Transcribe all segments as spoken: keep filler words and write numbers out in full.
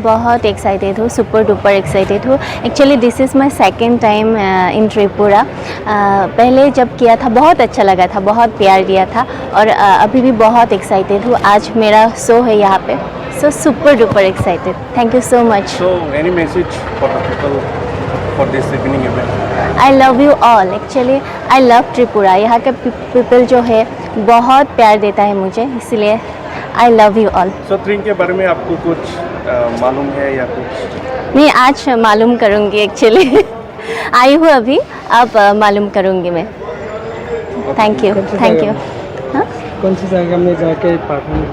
बहुत एक्साइटेड हूँ, super duper excited हूँ। Actually this is my second time in Tripura. पहले जब किया था बहुत अच्छा लगा था, बहुत प्यार दिया था, और uh, अभी भी बहुत एक्साइटेड हूँ। आज मेरा शो है यहाँ पे, so super duper excited, thank you so much. So, any message for the people for this evening event? I love you all. Actually I love Tripura. यहाँ के पीपल जो है बहुत प्यार देता है मुझे, इसलिए I love you all. So, ट्रिंग के बारे में आपको कुछ अ, मालूम है या कुछ? नहीं, आज मालूम करूँगी एक्चुअली। आई हूँ अभी, अब अ, मालूम करूँगी मैं। Thank you. Thank you. हाँ? कौन सी जगह में जाके परफॉर्म?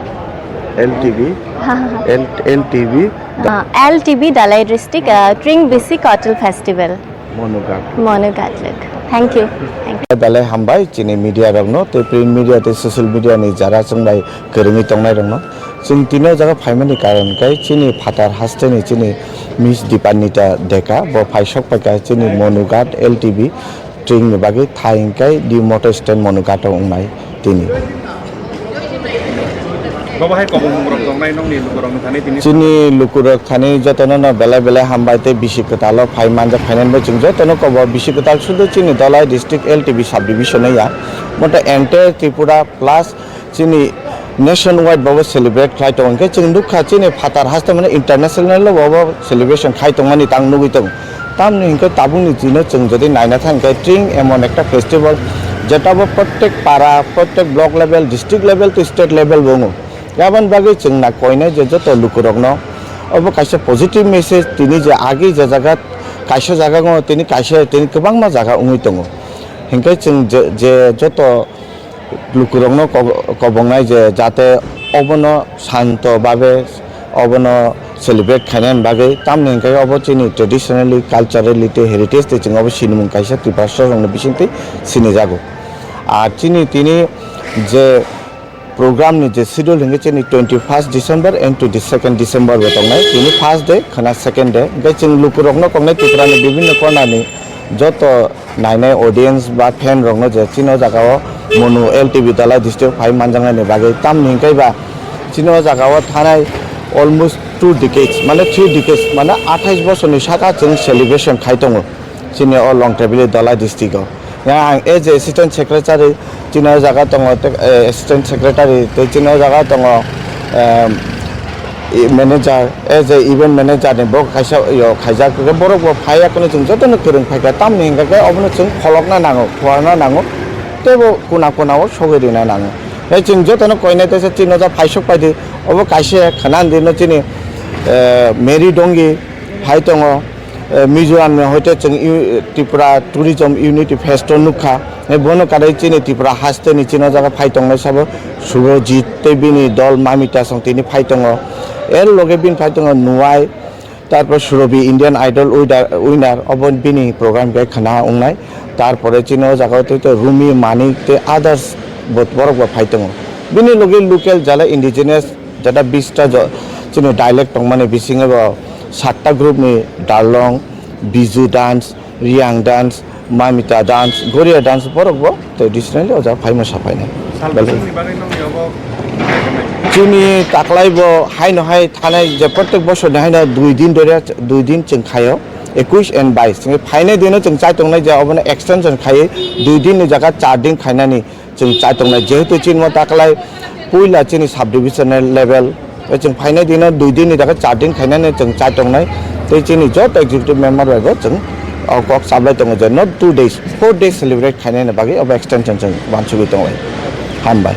एलटीबी। हाँ, हाँ, हाँ। एल एलटीबी। हाँ, एलटीबी दालाई डिस्ट्रिक्ट, अ, ट्रिंग बीसी कल्चरल फेस्टिवल। मोनोगाट। मोनोगाट लोक। Thank you. Thank you. Belai hambai chini media rokno tei print media tei social media ni jara chwng bai kwrwngwi tongnai rokno. Chwng tini o jaga phaimani karon khe chini phatar hasteni chini Miss Dipanita Deka bo phai sok paikha chini Monugat L T B tring ni bagwi thai hwnkhe di motor stand Monugat o wngnai tini. Babo hai kobong mungrok tongnai nokni lukurokni thani tini. Chini lukurok thani jotono no belai belai hambai tei bisi kwtalo phai manjak phainani bai chwng jotono kobo bisi kwtal sudu chini Dhalai district L T B subdivision ya. Moto entire Tripura plus chini nationwide babo celebrate khlai tongo. Hwnkhe chwng nukha chini phatar haste mane international level o babo celebration khai tongmani tang nugwi tongo. Tamni hwnkhe tabukni dino chwng jodi naina thang khe Tring emon ekta festival, jeta bo prottek para, prottek block level, district level to state level bo wngo. Aboni bagwi chwng na koinai je joto lukurokno obo kaisa positive message tini je agi je jaga kaisa jaga wngo tini kaisa tini kwbangma jaga wngwi tongo. Hwnkhe chwng je, je joto lukurokno ko-, kobongnai je jate obono santo babe obono celebrate khainani bagwi, tamni hwnkhe obo chini traditionally, culturally tei heritage tei chwng obo sinimung kaisa Tiprasarokni bisingtwi sinijago. Ar chini tini je program ni je schedule hwnkhe chini twenty first December and twenty second December bo tongnai, tini first day khwna second day, hwnkhe chwng lukurokno koknai Tripura ni bibhinno corner ni joto nainai audience ba fan rokno je chini o jaga o Monu L T B Dhalai district phai manjaknani bagwi, tamni hwnkhe ba chini o jaga o thanai almost two decades mane three decades mane athais bosorni saka chwng celebration khai tongo chini o Longthaibili Dhalai district o. Ya ang as a assistant secretary chini o jaga tongo, tei, eh, assistant secretary tei chini o jaga tongo, em, i manager, as a event manager ni bo kaisa yo khaijak, borok bo phai ya khe chwng joto no kwrwng phaikha, tamni hwnkhe obono chwng pholokna nango, phuarna nango, tei bo kuna kuna o sogwi rwna nango. Tei chwng joto no koinai teisa chini o jaga phaisok paidi, obo kaisa khwna di no chini, eh, Mary Dongi phai tongo, eh, Mizoram ni hoite chwng Tripura Tourism Unity Fest o nukha. Eh, bono kwrwi chini Tripura haste ni chini o jaga phai tongnai sabo Subhajit tei bini dol Mamita song tini phai tongo. Er loge bini phai tongo Nuai, tarpor Surobi Indian Idol winner, winner, obo bini program khe khwna wngnai. Tarpore chini o jaga o tei to Rumi, Manik tei others bo borok bo phai tongo. Bini loge local jala indigenous jada bista jo-, chini dialect tongmani bisingo bo satta group ni Darlong, Biju dance, Riyang dance, Mamita dance, Goria dance borok bo traditionally o jaga phaima saphainai. Salbusongni bagwi nokni obo chini taklai bo haino hai thanai je prottek bosor ni haino dui din dore, dui din chwng khaio, ekush and bais. Chwng phainai dino chwng chai tongnai je obono extension khai dui din ni jaga char din khainani chwng chai tongnai, jehetu chini mo taklai puila chini subdivisional level, tei chwng phainai dino dui din ni jaga char din khainani chwng chai tongnai, tei chini joto executive member bai bo chwng o kok chaplai tongo je not two days, four days celebrate khainani bagwi obo extension chwng wansugwi tonglai. Hambai.